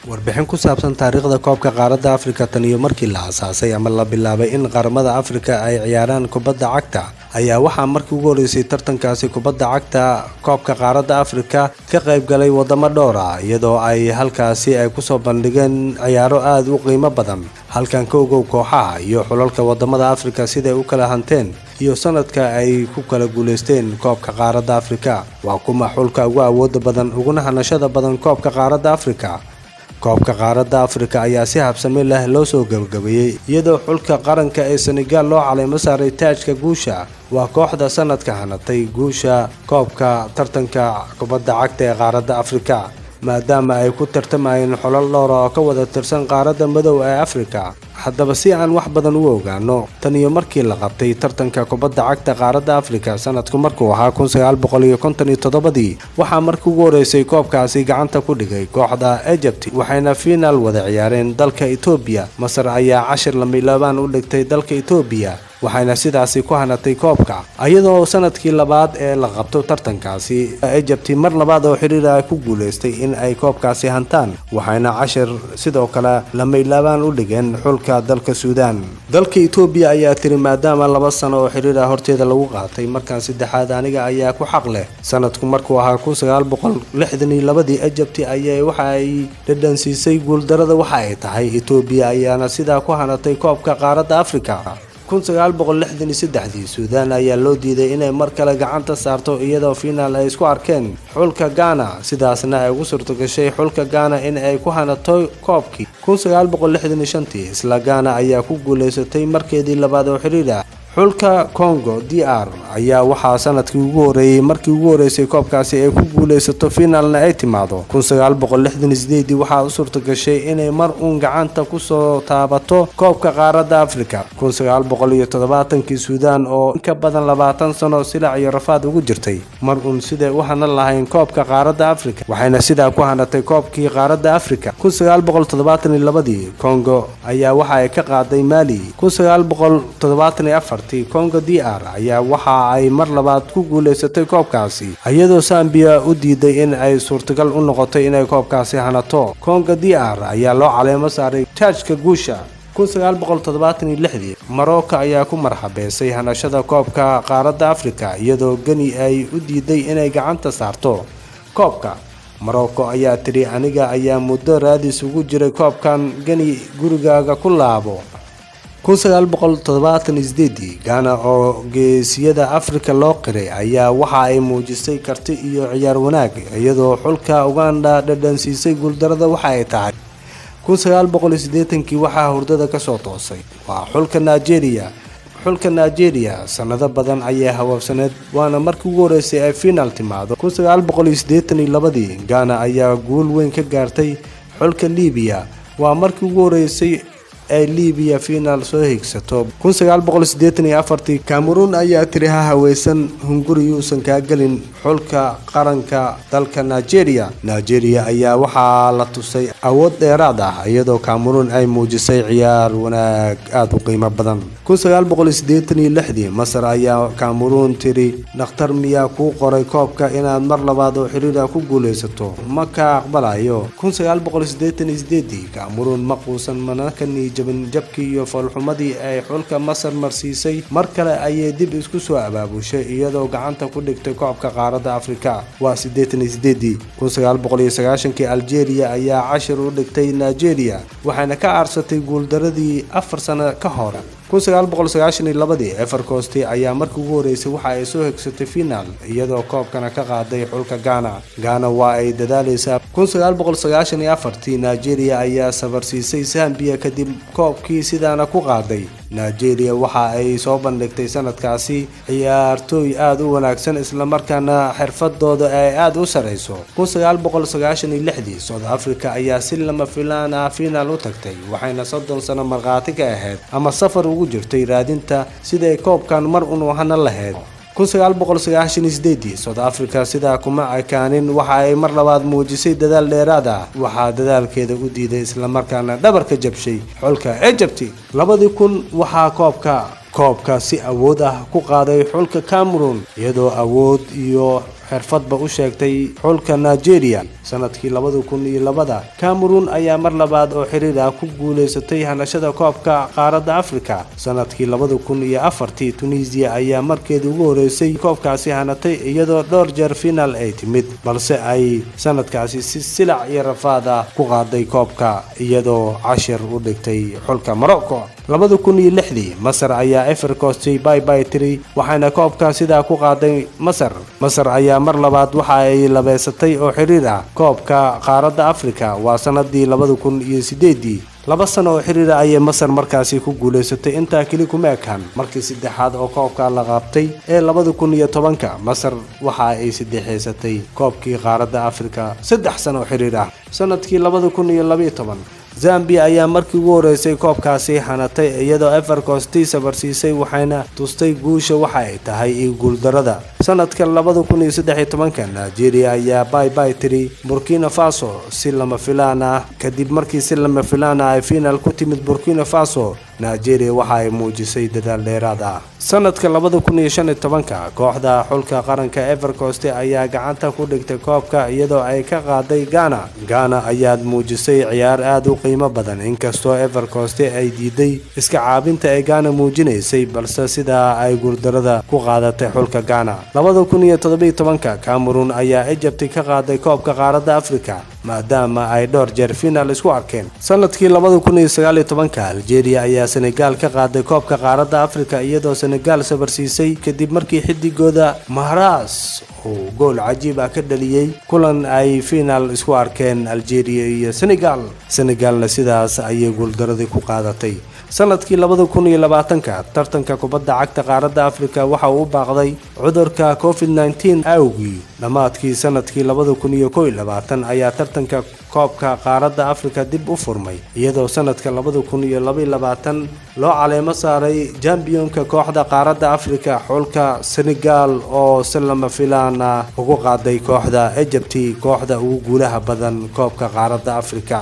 Warbixin ku saabsan taariikhda Koobka Qaaradda Afrika. Tan iyo markii la aasaasay ama la bilaabay in qaramada Afrika ay ciyaaraan kubadda cagta, ayaa waxaa markii ugu horeysay tartankaasi kubadda cagta Koobka Qaaradda Afrika ka qayb galay wadamo dhowr ah, iyadoo ay halkaasi ay kusoo bandhigeen ciyaaro aada u qiimo badan. Halkan ka ogow kooxaha iyo xulalka wadamada Afrika siday u kala hanteen iyo sanadka ay ku kala guuleysteen Koobka Qaaradda Afrika. Waa kuma xulka ugu awooda badan uguna hanashada badan Koobka Qaaradda Afrika? Koobka Qaaradda Afrika ayaa si habsami leh loo soo gabagabeeyey, iyadoo xulka qaranka ee Senegal loo caleemo saaray taajka guusha. Waa kooxda sanadka hanatay guusha koobka tartanka kubadda cagta ee qaaradda Afrika, maadaama ay ku tartamayeen xulal dhowra oo ka wada tirsan qaaradda madow ee Afrika. Haddaba, si aan wax badan u ogaano, tan iyo markii la qabtay tartanka kubadda cagta qaaradda Afrika sanadku markuu ahaa 1957-dii, waxaa markii ugu horeysay koobkaasi gacanta ku dhigay kooxda Egypt, waxayna fiinaal wada ciyaareen dalka Etoobiya. Masar ayaa cashir lamilaabaan u dhigtay dalka Etoobiya, waxayna sidaasi ku hanatay koobka, iyadoo sanadkii labaad ee la qabto tartankaasi Egypt mar labaad oo xiriir ah ku guuleystay in ay koobkaasi hantaan, waxayna cashir sidoo kale lamaylaabaan u dhigeen xulka dalka Suudaan. Dalka Etoobiya ayaa tiri, maadaama 2 sano oo xiriir ah horteeda lagu qaatay, markaan saddexaad aniga ayaa ku xaq leh. Sanadku markuu ahaa 1962-dii, Egypt ayay waxa ay dhadhansiisay guuldarada waxa ay tahay. Etoobiya ayaana sidaa ku hanatay koobka qaaradda Afrika. 1963-dii, Suudaan ayaa loo diiday inay mar kale gacanta saarto, iyadoo fiinaal ay isku arkeen xulka Ghana, sidaasna ay ugu suurtagashay xulka Ghana in ay ku hanato koobkii. 1965-tii, isla Ghana ayaa ku guuleysatay markeedii labaad oo xiriir ah. Xulka Congo DR ayaa waxaa sanadkii ugu horeeyey markii ugu horeysay koobkaasi ay ku guuleysato, finaalna ay timaado. 1968-dii waxaa u suurta gashay inay mar uun gacanta kusoo taabato koobka qaaradda Afrika. 1970-kii, Suudaan oo in ka badan 20 sano silac iyo rafaad ugu jirtay mar uun siday u hanan lahayn koobka qaaradda Afrika, waxayna sidaa ku hanatay koobkii qaaradda Afrika. 1972-dii, Congo ayaa waxa ay ka qaaday Mali. 1974-tii, Congo DR ayaa waxa ay mar labaad ku guuleysatay koobkaasi, iyadoo Zambiya u diiday in ay suurtagal u noqotay inay koobkaasi hanato. Congo DR ayaa loo caleemo saaray taajka guusha. 1976-dii, Morocco ayaa ku marxabeysay hanashada koobka qaaradda Afrika, iyadoo Geni ay u diiday inay gacanta saarto koobka. Morocco ayaa tidhi, "Aniga ayaa muddo raadis ugu jiray koobkan, Geni gurigaaga ku laabo." 1978-dii, Ghana oo geesiyada Afrika loo qiray ayaa waxa ay muujisay karti iyo ciyaar wanaag, iyadoo xulka Uganda dhadhansiisay guuldarada waxa ay tahay. 1980-kii, waxaa hurdada kasoo toosay waa xulka Nigeria. Xulka Nigeria sanado badan ayay hawaabsaneed, waana markii ugu horeysay ay finaal timaado. 1982-dii, Ghana ayaa guul weyn ka gaartay xulka Libiya. Waa markii ugu horeysay ay Libiya finaal soo higsato. 1984-tii, Cameroon ayaa tiri, "Ha haweysan, hunguri yuusan kaa gelin xulka qaranka dalka Nigeria." Nigeria ayaa waxaa la tusay awood dheeraad ah, iyadoo Cameroon ay muujisay ciyaar wanaag aada u qiimo badan. 1986-dii, Masar ayaa Cameroon tiri, "Dhakhtar miyaa kuu qoray koobka inaad mar labaad oo xiriira ku guuleysato? Ma ka aqbalayo." 1988-dii, Cameroon ma quusan mana ka niijabin jabkii iyo foolxumadii ay xulka Masar marsiisay. Mar kale ayay dib isku soo abaabushay, iyadoo gacanta ku dhigtay koobka qaaradda Afrika. Waa 88-dii. 1990-kii, Algeria ayaa cashir u dhigtay Nigeria, waxaana ka aarsatay guuldaradii 4 sano ka hor. 1992-dii, Ivory Coast ayaa markii ugu horeysay waxa ay soo hegsatay finaal, iyadoo koobkana ka qaaday xulka Ghana. Ghana waa ay dadaaleysaa. 1994-tii, Nigeria ayaa sabarsiisay Zambia kadib koobkii sidaana ku qaaday. Nigeria waxa ay soo bandhigtay sanadkaasi ciyaartooy aada u wanaagsan, islamarkaana xirfadooda ay aada u sareyso. 1996-dii, South Africa ayaa si lama filaan ah finaal u tagtay, waxayna 30 sano markhaati ka ahayd ama safar ugu jirtay raadinta siday koobkan mar unu hana lahayd. 1998-dii, South Africa sidaa kuma ekaanin, waxa ay mar labaad muujisay dadaal dheeraad ah. Waxaa dadaalkeeda u diiday islamarkaana dhabarka jabshay xulka Egypt. 2000, waxaa koobka si awood ah ku qaaday xulka Cameroon, iyadoo awood iyo xirfadba u sheegtay xulka Nigeria. Sanadkii 2002, Cameroon ayaa mar labaad oo xiriir ah ku guuleysatay hanashada koobka qaaradda Afrika. Sanadkii 2004, Tunisia ayaa markeedii ugu horeysay koobkaasi hanatay, iyadoo dhowr jeer finaal ay timid, balse ay sanadkaasi si silac iyo rafaad ah ku qaaday koobka, iyadoo cashir u dhigtay xulka Morocco. 2006, Masar ayaa Ivory Coast bye bye tiri, waxaana koobka sidaa ku qaaday Masar. Masar ayaa mar labaad waxa ay labeysatay oo xiriir ah koobka qaaradda Afrika. Waa sanadii 2008. 2 sano oo xiriira ayay Masar markaasi ku guuleysatay. Intaa keli kuma ekaan. Markii saddexaad oo koobka la qabtay ee 2010, Masar waxa ay saddexeysatay koobkii qaaradda Afrika 3 sano oo xiriir ah. Sanadkii 2012, Zambia ayaa markii ugu horeysay koobkaasi hanatay, iyadoo Ivory Coast sabarsiisay, waxayna tustay guusha waxa ay tahay iyo guuldarada. Sanadka 2013, Nigeria ayaa bye bye tiri Burkina Faso si lama filaan ah. Kadib markii si lama filaan ah ay final ku timid Burkina Faso, Nigeria waxa ay muujisay dadaal dheeraad ah. Sanadka 2015, kooxda xulka qaranka Ivory Coast ayaa gacanta ku dhigtay koobka, iyadoo ay ka qaaday Ghana. Ghana ayaad muujisay ciyaar aada u qiimo badan, inkastoo Ivory Coast ay diiday iska caabinta ay Ghana muujinaysay, balse sidaa ay guuldarada ku qaadatay xulka Ghana. 2017, Cameroon ayaa Egypt ka qaaday koobka qaaradda Africa, maadaama ay dhowr jeer finaal isku arkeen. Sanadkii 2019, Algeria ayaa Senegal ka qaaday koobka qaaradda Africa, iyadoo Senegal sabarsiisay kadib markii xidigooda Mahrez uu gool cajiib ah ka dhaliyey kulan ay finaal isku arkeen Algeria iyo Senegal. Senegalna sidaas ayay guuldaradii ku qaadatay. Sanadkii 2020, tartanka kubadda cagta qaaradda Afrika waxa uu u baaqday cudurka COVID-19 awgii. Dhammaadkii sanadkii 2021 ayaa tartanka koobka qaaradda Afrika dib u furmay, iyadoo sanadka 2022 loo caleemo saaray championka kooxda qaaradda Afrika, xulka Senegal, oo si lama filaana ugu qaaday kooxda Egypt, kooxda ugu guulaha badan koobka qaaradda Afrika.